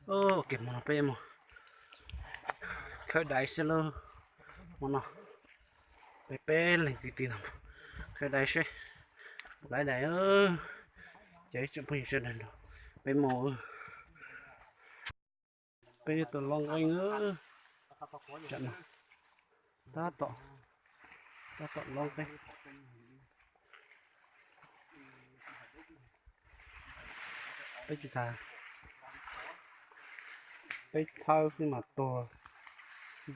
Ok, hmo no peb mus khawb dais seb lauj. Hmo no peb peb leeg kwv tij no khawb dais seb puas laib dais. Ces ib tsoom phooj ywg sawv daws nrog peb mus. Peb yuav tau lob nqeeb. Tsam no tab tom, tab tom lob nqeeb. Peb tsis tas, peb txhawb xwb mas tuag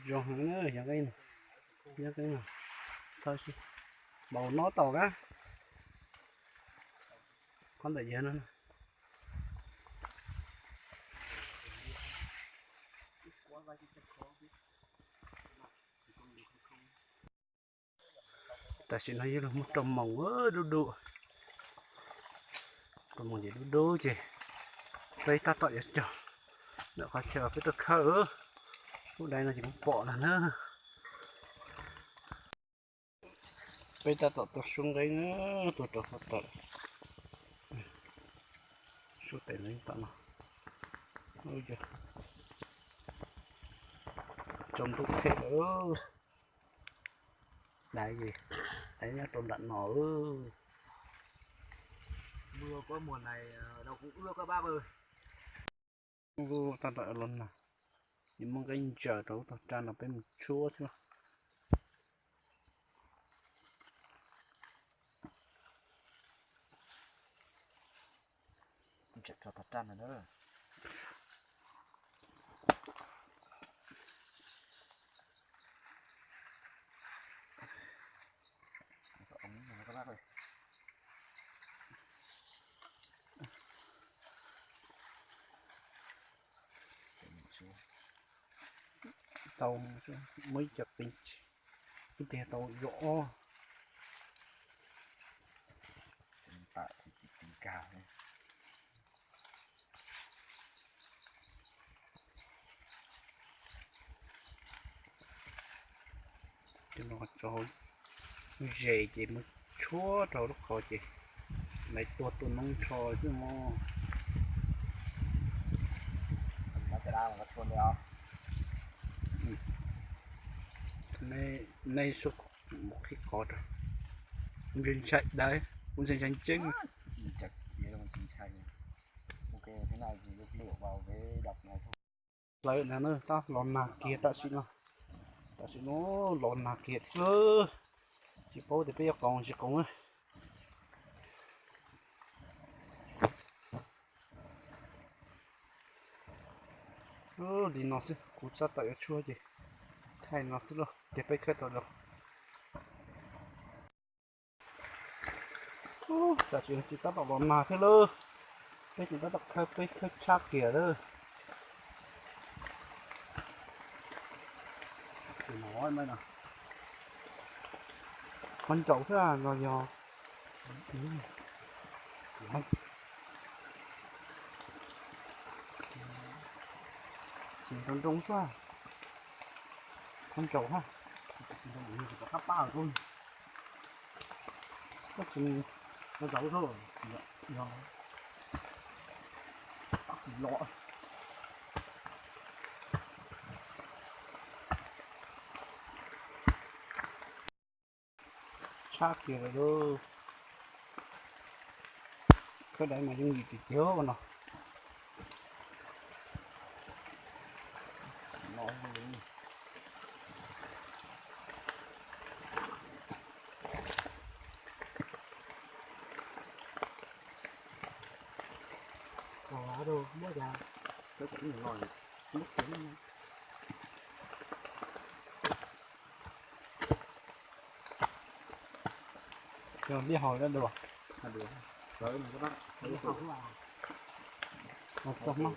zoo heev na. Yog nqeeb, yog nqeeb txhawb xwb, npaum no tau kab. Qhov ntawm yawg no. Tam sim no yog los muaj rau moos dub dub, rau moos ces dub dub ces peb tab tom yuav cog ntawm qhov chaw peb tuaj khawb. Lub dais no ces kuv pom lawm na. Peb tab tom tuaj sub nqeeb, tuaj rau qhov tawm, sub tes nqeeb tom no. Tsaus ntuj phem lawm. Dais, dais nyob rau nram no. Mưa có mùa này đâu cũng ướt các bác ơi. Tab tom los nag, ces muab nqeeb ntsaws rau lub tog raj no peb mus tshuab xwb. Tso tog raj no na. Tau muaj ib co qeej, ib pliag tau zaum ob. Cov no tso ze ces muab tshuab rau lub qhov ces lawv tuag tuaj noob nrho xwb mog. Nej, nej sub mus qhib qhov rau. Ntshai ntshai dawb, kuv ntshai ntshai ntseeb. Hlawv ntag na, tab los nag kiag tam sim no. Tam sim no los nag kiag thiab, tsis paub tias peb yuav qoos tsis qoos na. Li no xwb, kuv tab tom yuav tshuab ces thaij no xwb lauj, ces peb khawb tau los. Tam sim no ces tab tom los nag thiab lauj, peb ces tab tom khawb, peb khawb tshab kiag lawm. Qhov ntsaum xwb los yog nroo nroo xwb, qhov ntsaum hab. Qab pab tab sis no zaum, yog pab los. Tshab kiag lawm lauj. Khawb dais mas yooj yim tiag tiag no. Cog liab hau dua. Txog mas.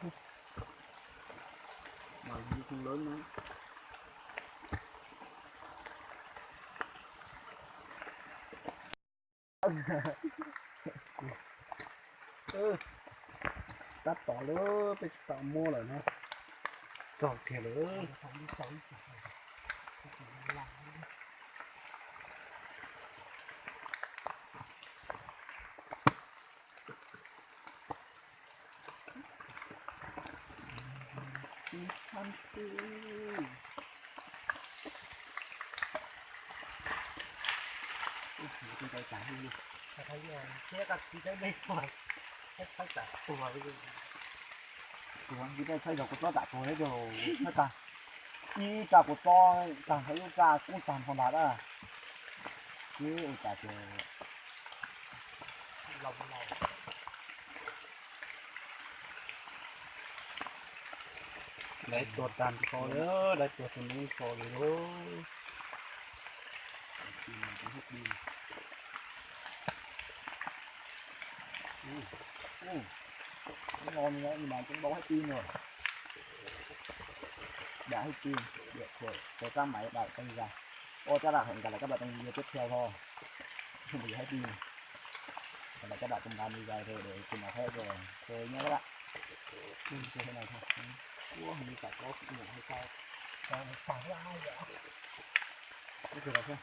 Tab tom lawm, peb tab tom muab lawm na. Txog kiag lawm. Kuv txhob zog kuv txob tam tuag thiab, tag ib tsa kuv txob tag, ib tsa kuj tag nrho ntag. Ib ua cas ces dai tuag tag nrho li, dai tuag tag nrho li lauj. Ub, no mas cũng đâu hết pin rồi. Đã hết pin, điện thoại, có các máy đọc trong ra. Ô, các bạn hẹn gặp lại các bạn trong video tiếp theo thôi. Không có gì hết pin. Còn lại các bạn trong ra video thôi để cùng đọc hết rồi. Thôi nhé các bạn. Chơi thế này thôi. Ủa, hình như phải có cũng ngủ hay sao? Ờ, phải là ai vậy? Cái gì đâu thế?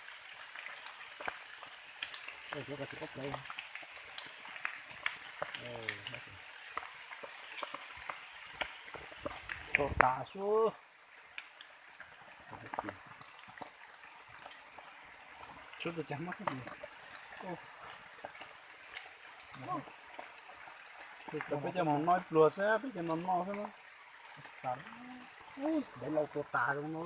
Ê, chỗ coi chỉ có play. Ê, nó sẽ Tso tas xwb. Tshuav tus cas mob xwb. Peb cov mos noj ib pluag xwb, peb cov mos noj xwb na. Dev laus tua tas zoo no.